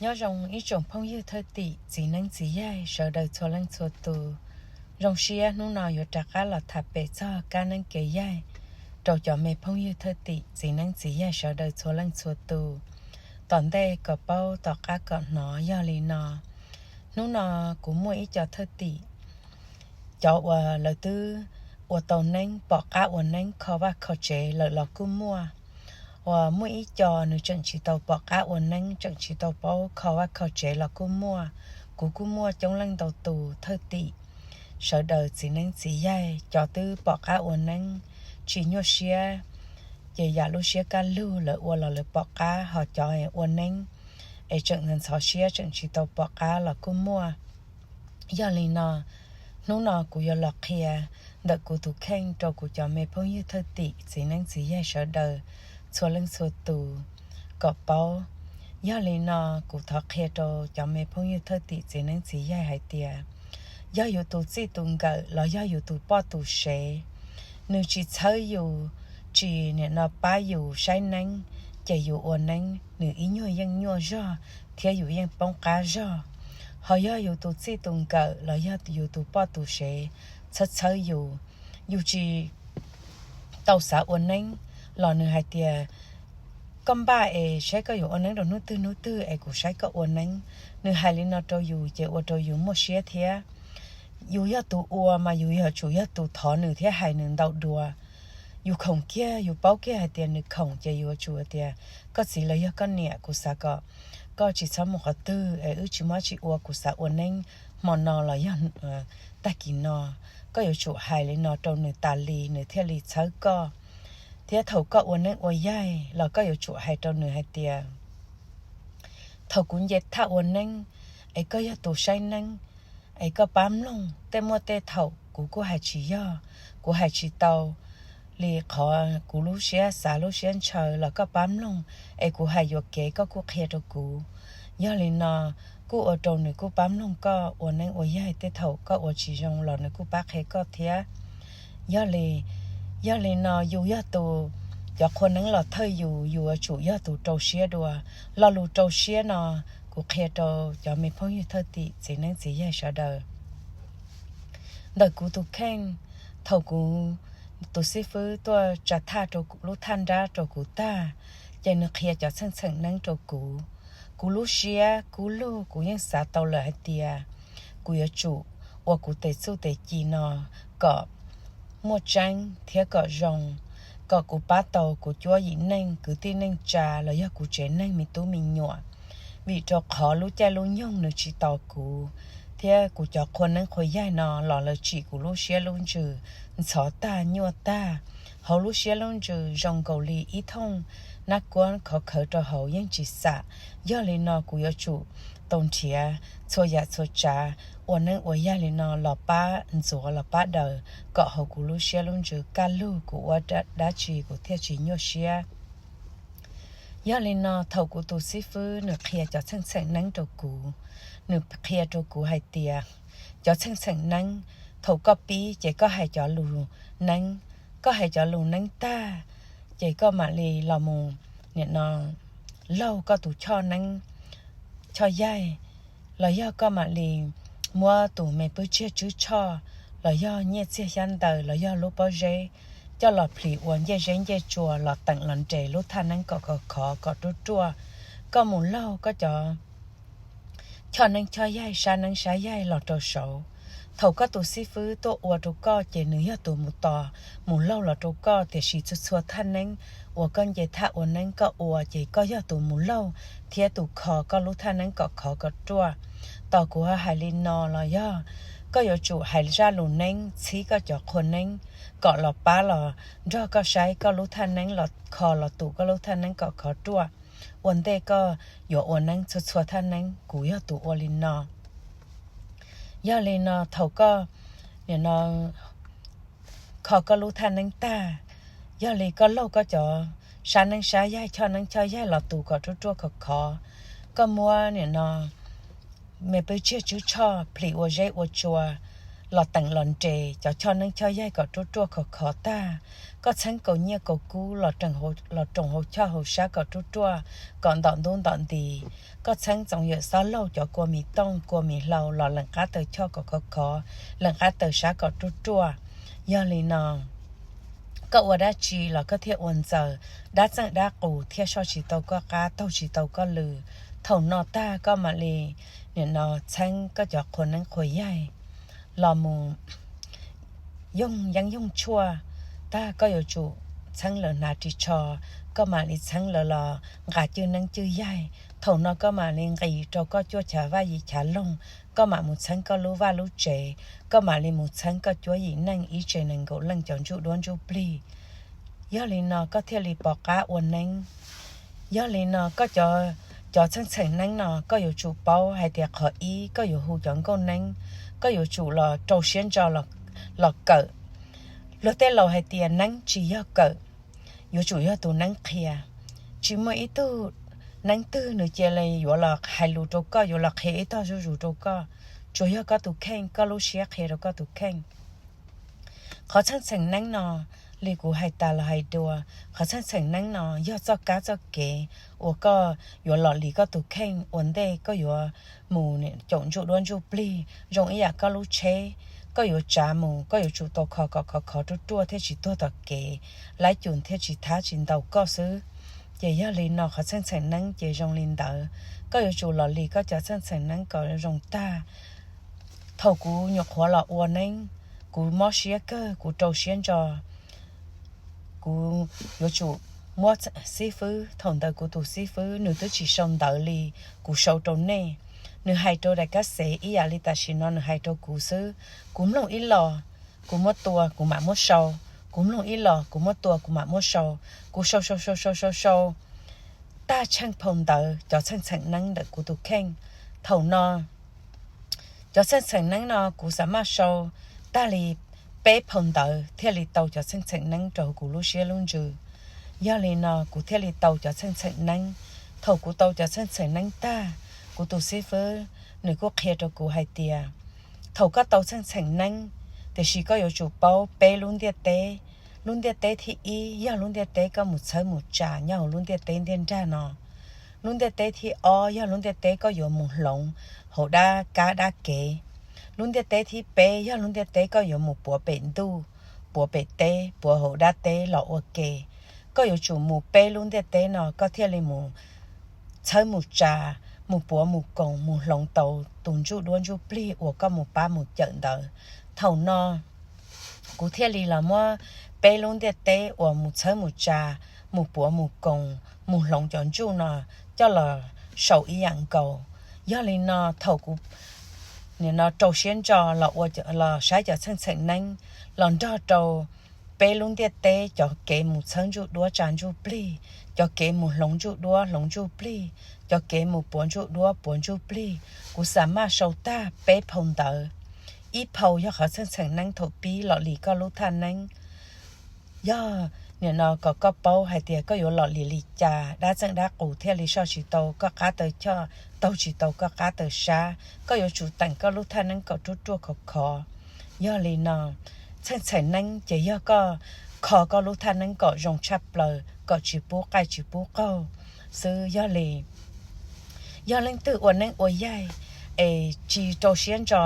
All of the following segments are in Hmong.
Nyob zoo ib tsoom phooj ywg thwj tim txiv neeb txiv yaig sawv daws txhua leej txhua tus. Zoo siab hnub no yuav rov qab los tham pem txog kab neeb kev yaig rau cov me phooj ywg thwj tim txiv neeb txiv yaig sawv daws txhua leej txhua tus tom ntej kom paub tom qab kom hnov yog li no. Hnub no kuv muaj ib co thwj tim, cov uas lawv twb ua tau neeb, pom qab ua neeb kho vaj kho tsev lawm los kuj muaj. Uas muaj ib co nws tseem tsis tau pom qab ua neeb, tseem tsis tau paub kho vaj kho tsev los kuj muaj. Kuv kuj muaj coob leej ntau tus thwj tim sawv daws txiv neeb txiv yaig, cov twb pom qab ua neeb tsis nyuaj siab, ces yam lub siab kaj lug lawv ua los lawv pom qab, ho cov ua neeb es tseem ntxhov siab tseem tsis tau pom qab los kuj muaj. Yog li no, hnub no kuv yuav los qhia ntawm kuv tus kheej rau kuv cov me phooj ywg thwj tim txiv neeb txiv yaig sawv daws txhua leej txhua tus kom paub. Yog li no, kuv thov qhia rau cov me phooj ywg thwj tim txiv neeb txiv yaig hais tias, yog yus tus txij tus nkawm los yog yus tus poj tus sev, nws tsis txhawb yus, tsis nim no pab yus saib neeb, ces yus ua neeb nws ib nyuag yeej nyuaj zog thiab yus yeej poob qab zog. Ho yog yus tus txij tus nkawm los yog yus tus poj tus sev txhawb txhawb yus, yus tsis tau xav ua neeb los nws hais tias, koj npaj es saib koj yuav ua neeb rau hnub twg hnub twg es kuv saib koj ua neeb. Nws hais li no rau yus ces ua rau yus muaj siab thiab. Yus yog tus ua mas yus yuav tsum yog tus thov nws thiab hais nws ntau dua. Yus khoom kiag yus paub kiag hais tias nws khoom ces yus yuav tsum tias, koj txiv los yog koj niam, kuv xav kom koj tsis txhob mus qhov twg es wb tsis muab tsis ua, kuv xav ua neeb hmo no los yog tag kis no. Koj yuav tsum hais li no rau nws tas li nws thiaj li txhawb koj. Thiab thaum koj ua neeb ua yaig los koj yuav tsum hais rau nws hais tias, thaum kuv nce thaj ua neeb es koj yog tus saib neeb, es koj pab mloog, tej muaj tej thaum kuv kuj hais tsis yog, kuv hais tsis tau li qhov kuv lub siab xav lub siab ntshaw los koj pab mloog, es kuv hais yuam kev koj kuj qhia rau kuv. Yog li no, kuj ua rau nws kuj pab mloog koj ua neeb ua yaig, tej thaum koj ua tsis zoo los nws kuj pab qhia koj thiab. Yog li, yog li no yus yog tus, cov qhua neeb los thawj yus, yus yuav tsum yog tus rau siab dua. Lo lus rau siab no kuv qhia rau cov me phooj ywg thwj tim txiv neeb txiv yaig sawv daws. Ntawm kuv tus kheej, thaum kuv tus xib fwb tuaj tsa thaj rau kuv lub thaj nrab rau kuv tag, ces nws qhia cov txheej txheem neeb rau kuv. Kuv lub siab kub lug, kuv yeej xav tau lawm hais tias kuv yuav tsum ua kuv tes txuj tes ci no kom muaj tseeb thiab kom zoo, kom kuv pab tau kuv cuab yim neej kwv tij neej tsa los yog kuv tsev neeg me tub me nyuam. Vim rau qhov lub caij lub nyoog nws tsis tos kuv, thiab kuv cov qhua neeb qhua yaig no los lawv tsim kuv lub siab lub ntsws ntxhov tag nyuaj tag. Hauv lub siab lub ntsws zoo nkaus li ib thooj nab kuab khov khawv rau hauv yeej tsis xam. Yog li no kuv yuav tsum tau nrhiav txhua yam txhua tsav ua neeb ua yaig li no los pab ntxuav los pab daws kom hauv kuv lub siab lub ntsws kaj lug, kuv ua dab tsi kuv thiaj tsis nyuaj siab. Yog li no thaum kuv tus xib fwb nws qhia cov txheej txheem neeb rau kuv, nws qhia rau kuv hais tias, cov txheej txheem neeb, thaum koj pib ces koj hais cov lus neeb, koj hais cov lus neeb tag, ces koj mam li los mus, nim no, laug koj tus choj neeb choj yaig, los yog koj mam li muab tus me pwj tsiaj tswb tshoj, los yog nyiaj txiag xyab ntawv los yog lub pob zeb, coj los plhis ua ncej zeb ncej tsua los teem los nres lub thaj neeb kom khov khov kom ruaj ruaj. Koj mus laug koj cov choj neeb choj yaig, sab neeb sab yaig los rau saud. Thaum koj tus xib fwb tuaj ua rau koj ces nws yog tus mus tos, mus laug los rau koj, tiam sis txhua txhua thaj neeb uas koj nce thaj ua neeb koj ua ces koj yog tus mus laug thiab tus kho koj lub thaj neeb kom khov kom ruaj. Tos kuv ho hais li no los yog koj yuav tsum hais zaj lus neeb txhib koj cov qhua neeb kom los pab los nrog koj saib koj lub thaj neeb los kho los tus koj lub thaj neeb kom khov ruaj. Ua ntej koj yuav ua neeb txhua txhua thaj neeb kuv yog tus ua li no. Yog li no thaum koj, nim no, kho koj lub thaj neeb tag, yog li koj laug koj cov sab neeb sab yaig, choj neeb choj yaig los tus kom ruaj ruaj khov khov. Koj muab, nim no, me pwj tsiaj tswb tshoj plhis ua zeb ua tsua los teem los nres cov choj neeb choj yaig kom ruaj ruaj khov khov tag. Koj txheeb kaus nyiaj kaus kub los roos hauv choj hauv sab kom ruaj ruaj, kom ntom ntub ntom nti. Koj txheeb txoov yawm xob laug cov kua mis tooj kua mis hlau los leem qab taw choj kom khov khov, leem qab taw sab kom ruaj ruaj. Yog li no, koj ua dab tsi los koj thiaj ua ntxaws, dab txeej dab qus thiaj soj tsis tau koj qab, taug tsis tau koj lw. Thaum no tag koj mam li, nim no, txheeb koj cov qhua neeb qhua yaig los mus yoog yeeb yoog tshuaj. Tag koj yuav tsum txheeb lawv hnav ris tsho, koj mam li txheeb lawv los nqa cwj neeb cwj yaig. Thaum no koj mam li nqis rau koj cuaj chav vaj yim chav loog, koj mam mus txheeb koj lub vaj lub tsev, koj mam li mus txheeb koj cuab yim neej ib tsev nees nkaum leej cov ntsuj duab ntsuj plig. Yog li no koj thiaj li pom qab ua neeb. Yog li no koj cov txheej txheem neeb no koj yuav tsum paub hais tias qhov ib koj yuav hu cov nkauj neeb, koj yuav tsum los rau siab ntso los kawm. Luag tej laus hais tias neeb tsis yog kawm, yuav tsum yog tus neeb qhia. Tsis muaj ib tug neeb twg nws cia li yuav los hais lus rau koj, yuav los qhia ib tog zuj zus rau koj. Tsuas yog koj tus kheej, koj lub siab qhia rau koj tus kheej. Qhov txheej txheem neeb no, li kuv hais tas los hais dua, qhov txheej txheem neeb no yog txoj kab txoj kev uas koj yuav lom li koj tus kheej ua ntej koj yuav mus caum ntsuj duab ntsuj plig. Zoo ib yam koj lub tsheb, koj yuav tsav mus koj yuav tsum tau kho kom khov khov ruaj ruaj thiaj tsis tuag tom kev, laib cum thiaj tsis thab tsis ntaus koj xwb. Ces yog li no qhov txheej txheem neeb ces zoo li ntawd. Koj yuav tsum lom li koj cov txheej txheem neeb kom zoo tag. Thaum kuv nyuam qhuav los ua neeb, kuv mob siab kawg, kuv rau siab ntso. Kuv yuav tsum muab xib fwb, thaum ntawd kuv tus xib fwb nws twb tsis sau ntawv li, kuv sau rau nej. Nws hais rau daim kab xev ib yam li tam sim no nws hais rau kuv xwb. Kuv mloog ib los, kuv muab tua kuv mam muab sau. Kuv mloog ib los kuv muab tua kuv mam muab sau. Kuv sau sau sau sau sau sau tag tsheej phau ntawv cov txheej txheem neeb ntawm kuv tus kheej. Thaum no cov txheej txheem neeb no kuv xav maj sau tag li peb phau ntawv thiaj li tau cov txheej txheem neeb rau hauv kuv lub siab lub ntsws. Yog li no kuv thiaj li tau cov txheej txheem neeb. Thaum kuv tau cov txheej txheem neeb tag, kuv tus xib fwb nws kuj qhia rau kuv hais tias, thaum koj tau txheej txheem neeb, tiam sis koj yuav tsum paub peb lub ntiaj teb. Lub ntiaj teb thib ib yog lub ntiaj teb koj mus txhawb mus tsa nyob hauv lub ntiaj teb ntiaj nrag no. Lub ntiaj teb thib ob yog lub ntiaj teb koj yuav mus hloov hauv dab kab dab kev. Lub ntiaj teb thib peb yog lub ntiaj teb koj yuav mus puav pem ntuj, puav pem teb, puav hauv dab teb los ua ke. Koj yuav tsum mus peb lub ntiaj teb no koj thiaj li mus txhawb mus tsa, mus puav mus koos mus hloov tau tus ntsuj duab ntsuj plig uas koj mus pab mus cawm ntawd. Thaum no kuv thiaj li los muab peb lub ntiaj teb uas mus txhawb mus tsa, mus puav mus koos mus hloov cov ntsuj no coj los sau ib yam nkaus. Yog li no thaum kuv nim no rau siab ntso los ua, los saib cov txheej txheem neeb los nrog rau peb lub ntiaj teb cov kev mus txhawb ntsuj duab tsa ntsuj plig, cov kev mus hloov ntsuj duab hloov ntsuj plig, cov kev mus puav ntsuj duab puav ntsuj plig, kuv xav maj sau tag peb phau ntawv. Ib phau yog qhov txheej txheem neeb thaum pib lom li koj lub thaj neeb. Yog nim no kom koj paub hais tias koj yuav lom li li cas dab txeej dab qus thiaj li soj tsis tau koj qab taw choj, taug tsis tau koj qab taw sab, koj yuav tsum teem koj lub thaj neeb kom ruaj ruaj khov khov. Yog li no, txheej txheem neeb ces yog koj kho koj lub thaj neeb kom zoo tshaj plaws kom tsis pub qaij tsis pub qaug xwb. Yog li, yog leej twg ua neeb ua yaig es tsis rau siab ntso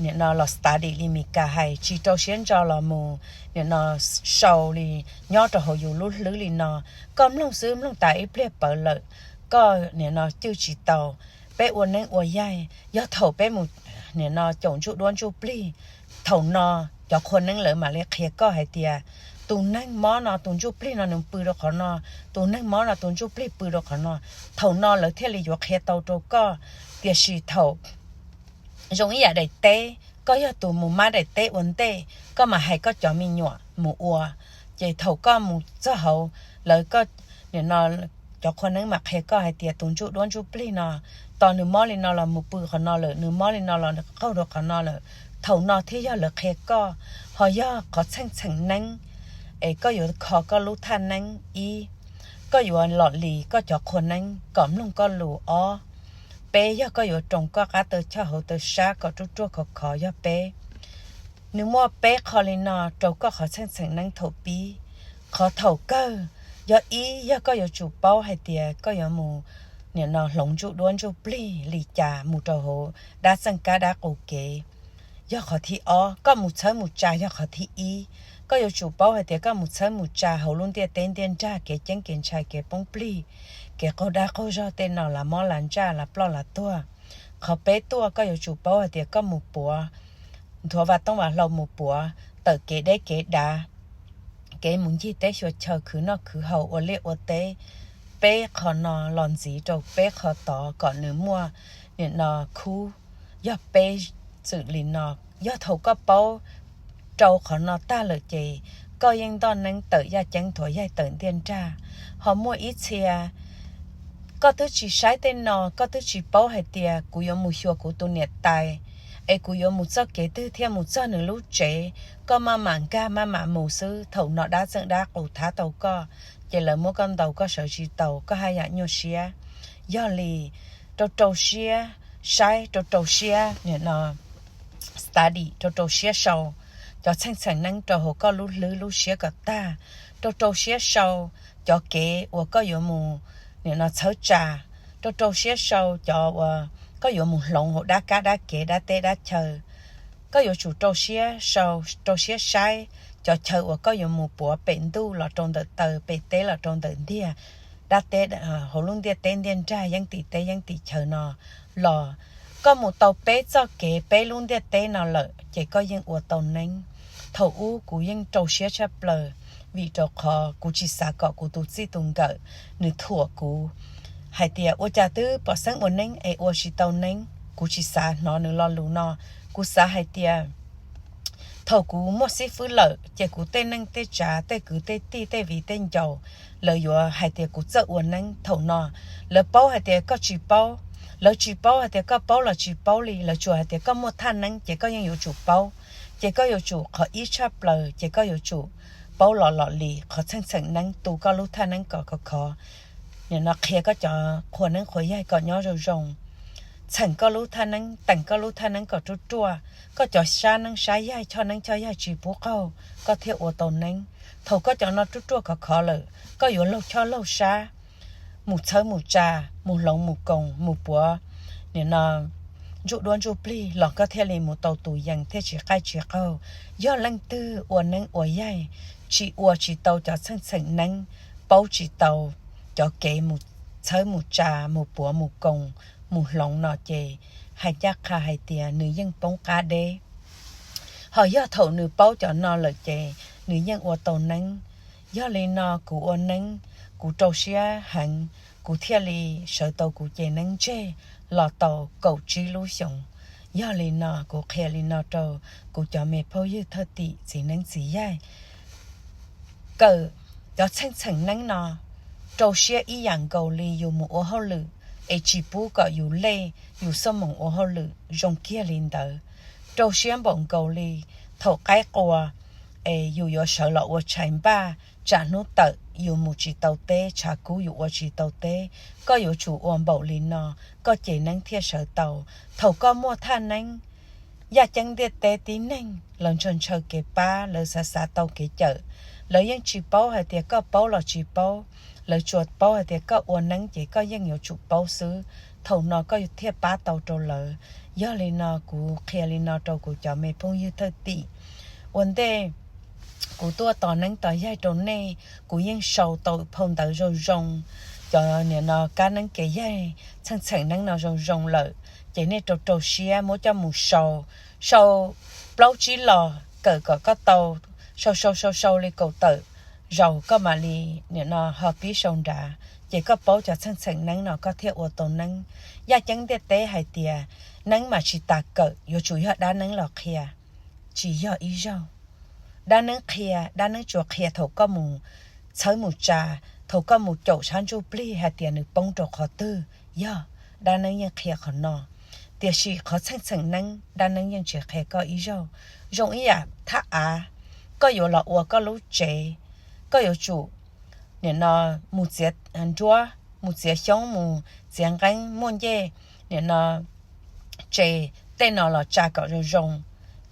nim no los study li Mis Kas hais, tsis rau siab ntso los mus nim no sau li nyob rau hauv yus lub hlwb li no, koj mloog xwb mloog tas ib pliag pawv lawm, koj nim no cwj tsis tau. Peb ua neeb ua yaig yog thaum peb mus nim no caum ntsuj duab ntsuj plig, thaum no cov qhua neeb lawv mam li qhia koj hais tias tus neeg mob no tus ntsuj plig no nws pw rau qhov no, tus neeg mob no tus ntsuj plig pw rau qhov no. Thaum no lawv thiaj li yuav qhia tau rau koj. Tiam sis thaum zoo ib yam daim teb, koj yog tus mus mab daim teb ua ntej, koj mam hais koj cov me nyuam mus ua, ces thaum koj mus txog hauv, lawv, koj, nim no cov qhua neeb mam qhia koj hais tias tus ntsuj duab ntsuj plig no, tos nws mob li no los mus pw qhov no lawm, nws mob li no los qaug rau qhov no lawm. Thaum no thiaj yog lawv qhia koj. Ho yog qhov txheej txheem neeb es koj yuav kho koj lub thaj neeb ib, koj yuav lom li koj cov qhua neeb kom mloog koj lus ob, peb yog koj yuav roos koj qab taw choj hauv taw sab kom ruaj ruaj khov khov yog peb. Nws muaj peb qho li no rau koj qhov txheej txheem neeb thaum pib. Qhov thaum kawg, yog ib, yog koj yuav tsum paub hais tias koj yuav mus nim no hloov ntsuj duab ntsuj plig li cas mus rau hauv dab txeej kab dab qus kev, yog qhov thib ob. Koj mus txhawb mus tsa yog qhov thib ib. Koj yuav tsum paub hais tias koj mus txhawb mus tsa hauv lub ntiaj teb ntiaj nrag kev ceeb kev ntshai kev poob plig, kev qaug dag qaug zog tej no, lav mob lav ntsaj, lav ploj lav tuag. Qhov peb tuaj, koj yuav tsum paub hais tias koj mus puav nthuav vaj toob vaj hlau, mus puav tawm kev deb kev dav, kev mus ncig teb xyuas chaw khwv noj khwv haus ua liaj ua teb. Peb qho no los ntxiv rau peb qho tod kom nws muaj nim no khub, yog peb txwm li no. Yog thaum koj paub rau qhov no tag lawm ces koj yeej ntoj neeb tawm yaj ceeb nthuav yaig tawm ntiaj nrag. Ho muaj ib txhia koj twb tsis saib tej no, koj twb tsis paub hais tias kuv yuav mus xyuas kuv tus niam tais, es kuv yuav mus txoj kev twg thiaj mus txog nws lub tsev. Koj maj mam nkag maj mam mus xwb, thaum no dab txeej dab qus thab tau koj, ces lawv muab koj ntaus koj sawv tsis taus, koj haj yam nyuaj siab. Yog li, rau rau siab saib, rau rau siab nim no study, rau rau siab sau cov txheej txheem neeb rau hauv koj lub hlwb lub siab kom tag. Rau rau siab sau cov kev uas koj yuav mus nim no txhawb tsa, rau rau siab sau cov uas koj yuav mus hloov hauv dab kab dab kev dab teb dab chaw. Koj yuav tsum rau siab sau, rau siab saib cov chaw uas koj yuav mus puav pem ntuj los rau ntawm taw, pem teb los rau ntawm ntiag, dab teb hauv lub ntiaj teb ntiaj nrag, yeeb tim teb yeeb tim chaw no los. Koj mus tau peb txoj kev peb lub ntiaj teb no lawm ces koj yeej ua tau neeb. Thaum ub kuv yeej rau siab tshaj plaws, vim rau qhov kuv tsis xav kom kuv tus txij tus nkawm nws thuam kuv hais tias ua cas twb pom xeeb ua neeb es ua tsis tau neeb. Kuv tsis xav hnov nws lo lus no. Kuv xav hais tias thaum kuv muaj xib fwb lawm ces kuv tej neej tej tsav, tej kwv tej tij, tej viv tej ncaus, lawv yuav hais tias kuv txawj ua neeb. Thaum no lawv paub hais tias koj tsis paub, lawv tsis paub hais tias koj paub los tsis paub li, lawv tsuas hais tias koj muaj thaj neeb ces koj yeej yuav tsum paub. Ces koj yuav tsum qhov ib tshaj plaws ces koj yuav tsum paub los lom li qhov txheej txheem neeb, tu koj lub thaj neeb kom khov khov, nim no qhia koj cov qhua neeb qhua yaig kom nyob zoo zoo, txheem koj lub thaj neeb, teem koj lub thaj neeb kom ruaj ruaj, koj cov sab neeb sab yaig, choj neeb choj yaig tsis pub qaug, koj thiaj ua tau neeb. Thaum koj cov no ruaj ruaj khov khov lawm, koj yuav laug choj laug sab, mus txhawb mus tsa, mus hloov mus koos, mus puav nim no ntsuj duab ntsuj plig los koj thiaj li mus tau tus yees thiaj tsis qaij tsis qaug. Yog leej twg ua neeb ua yaig tsis ua tsis tau cov txheej txheem neeb, paub tsis tau cov kev mus txhawb mus tsa, mus puav mus koos, mus hloov no ces hais ncaj qha hais tias nws yeej poob qab deb. Ho yog thaum nws paub cov no lawm ces nws yeej ua tau neeb. Yog li no kuv ua neeb, kuv rau siab heev, kuv thiaj li sawv tau kuv cev neeb ntseg los tau kaum tsib lub xyoos. Yog li no kuv qhia li no rau kuv cov me phooj ywg thwj tim txiv neeb txiv yaig, kawm cov txheej txheem neeb no rau siab ib yam nkaus li yus mus ua hauj lwm, es tsis pub kom yus lej yus xuab moos ua hauj lwm, zoo kiag li ntawd. Rau siab npaum nkaus li thaum qaib qua es yus yuav sawv los ua tshais npaj, tsam hnub tawm yus mus tsis tau teb, tshav kub yus ua tsis tau teb. Koj yuav tsum ua npaum li no, koj cev neeb thiaj sawv tau. Thaum koj muaj thaj neeb, yaj ceeb ntiaj teb tib neeg lawv ntshaw ntshaw kev pab, lawv xav xav tau kev cawm, lawv yeej tsis paub hais tias koj paub los tsis paub, lawv tsuas paub hais tias koj ua neeb ces koj yeej yuav tsum paub xwb, thaum no koj thiaj pab tau rau lawv. Yog li no kuv qhia li no rau kuv cov me phooj ywg thwj tim. Ua ntej kuv tuaj tos neeb tos yaig rau nej, kuv yeej sau tau phau ntawv zoo zoo, cov nim no kab neeb kev yaig, txheej txheem neeb no zoo zoo lawm, ces nej rau rau siab muab coj mus sau, sau plaub tsib los kawm kom koj tau, sau sau sau sau li kaum tawm zaus koj mam li nim no ho pib sau nrad, ces koj paub cov txheej txheem neeb no koj thiaj ua tau neeb. Yaj ceeb ntiaj teb hais tias neeb mas tsis tas kawm, yuav tsum yog dab neeb los qhia. Tsis yog ib zaug. Dab neeb qhia, dab neeb tsuas qhia thaum koj mus txhawb mus tsa, thaum koj mus caum sab ntsuj plig hais tias nws poob rau qhov twg, yog dab neeb yeej qhia qhov no. Tiam sis qhov txheej txheem neeb dab neeb yeej tsis qhia koj ib zaug. Zoo ib yam thaj av, koj yuav los ua koj lub tsev, koj yuav tsum nim no mus txiav nruab, mus txiav xyoob, mus txiav nqeeb, muaj ncej nim no tse tej no los tsa kom zoo zoo,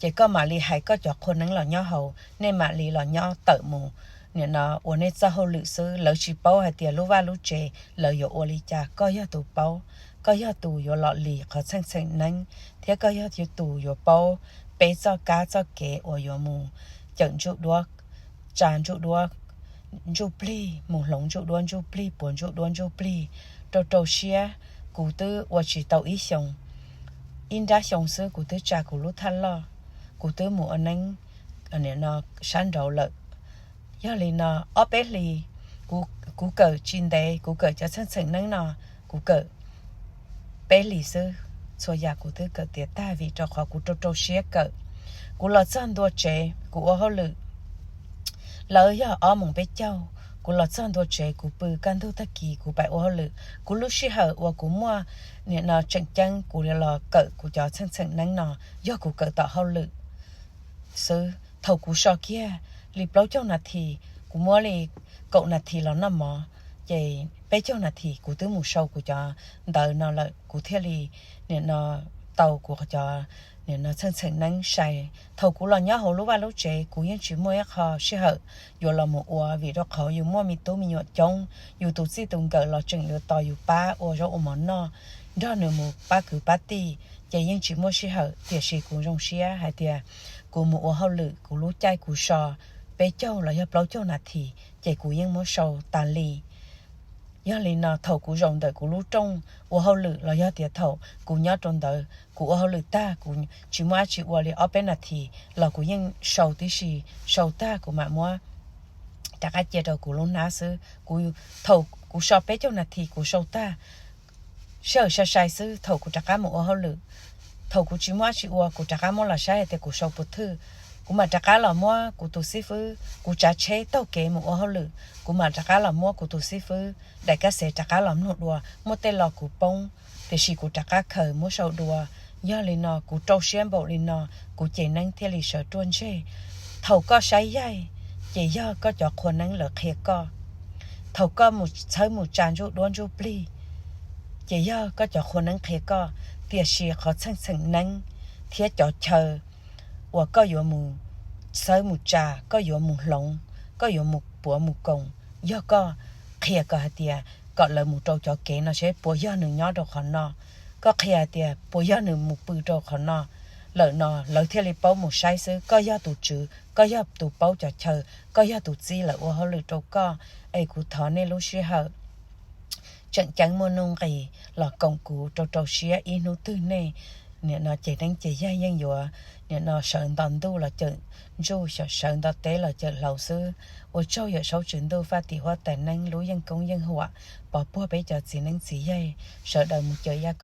ces koj mam li hais koj cov qhua neeb los nyob hauv, nej mam li los nyob tawm mus, nim no ua nej txoj hauj lwm xwb. Lawv tsis paub hais tias lub vaj lub tsev lawv yuav ua li cas. Koj yog tus paub, koj yog tus yuav los lis qhov txheej txheem neeb, thiab koj yog tus yuav paub peb txoj kab txoj kev uas yuav mus cawm ntsuj duab, tsa ntsuj duab, ntsuj plig, mus hloov ntsuj duab ntsuj plig, puas ntsuj duab ntsuj plig. Rau rau siab, kuv twb ua tsis tau ib xyoos, ib nrab xyoo xwb kuv twb tsa kuv lub thaj loj, kuv twb mus ua neeb sab nraud lawm. Yog li no, ob peb hlis, kuv kawm tsis ntev, kuv kawm cov txheej txheem neeb no, kuv kawm peb hlis xwb, txhua yam kuv twb kawm tiav tag vim rau qhov kuv rau rau siab kawm. Kuv los txog ntua tsev kuv ua hauj lwm, lawv yog ob moos peb caug, kuv los txog ntua tsev kuv pw kaj ntug tag kis kuv pais ua hauj lwm. Kuv lub sij hawm uas kuv muaj nim no tseem ceeb kuv los kawm kuv cov txheej txheem neeb no yog kuv kawm tom hauj lwm xwb. Thaum kuv so kiag li plaub caug nas this, kuv muab li kaum nas this los noj mov, ces peb caug nas this kuv twb mus sau kuv cov ntawv no lawm, kuv thiaj li nim no tau kuv cov nim no txheej txheem neeb sai. Thaum kuv los nyob hauv lub vaj lub tsev, kuv yeej tsis muaj ib qho sij hawm yuav los mus ua, vim rau qhov yus muaj me tub me nyuam coob, yus tus txij tus nkawm los tseem yuav tos yus pab ua zaub ua mov noj, nrog nws mus pab kwv pab tij, ces yeej tsis muaj sij hawm. Tiam sis kuv zoo siab hais tias kuv mus ua hauj lwm, kuv lub caij kuv so peb caug los yog plaub caug nas this, ces kuv yeej muab sau tas li. Yog li no, thaum kuv zaum ntawm kuv lub rooj ua hauj lwm los yog tias thaum kuv nyob rau ntawd kuv ua hauj lwm tag, kuv tsis muaj dab tsi ua li ob peb nas this los kuv yeej sau tib si, sau tag kuv mam muab rov qab cia rau kuv lub hnab xwb. Thaum kuv so peb caug nas this kuv sau tag, sij hawm sai sai xwb, thaum kuv rov qab mus ua hauj lwm, thaum kuv tsis muaj dab tsi ua, kuv rov qab muab los saib hais tias kuv sau puas thwj. Kuv mam rov qab los muab kuv tus xib fwb, kuv tsav tsheb taug kev mus ua hauj lwm, kuv mam rov qab los muab kuv tus xib fwb daim kab xev rov qab los mloog dua, muaj tej lo kuv poob, tiam sis kuv rov qab khaws muab sau dua. Yog li no, kuv rau siab npaum li no, kuv cev neeb thiaj li sawv ruaj ntseg. Thaum koj saib yaig, ces yog koj cov qhua neeb lawv qhia koj. Thaum koj mus txhawb mus tsa ntsuj duab ntsuj plig, ces yog koj cov qhua neeb qhia koj. Tiam sis qhov txheej txheem neeb thiab cov chaw uas koj yuav mus txhawb mus tsa, koj yuav mus hloov, koj yuav mus puav mus koom, yog koj qhia kom hais tias kom lawv mus rau cov kev no seb puas yog nws nyob rau qhov no, koj qhia hais tias puas yog nws mus pw rau qhov no lawm no, lawv thiaj li paub mus saib xwb. Koj yog tus tswv, koj yog tus paub cov chaw, koj yog tus txib lawv ua hauj lwm rau koj. Es kuv thov nej lub sij hawm tseem ceeb muaj nuj nqis los koom kuv rau rau siab ib hnub twg nej nim no ces neeb ces yaig yeej yuav nim no sawv nto ntuj los cawm ntsuj, sawv nto teb los cawm hlau xwb. Ua tsaug yawm saub tswv ntuj faj tim huab tais neeb lub yeej koob yeej huam pov puag peb cov txiv neeb txiv yaig sawv daws mus cawm yaj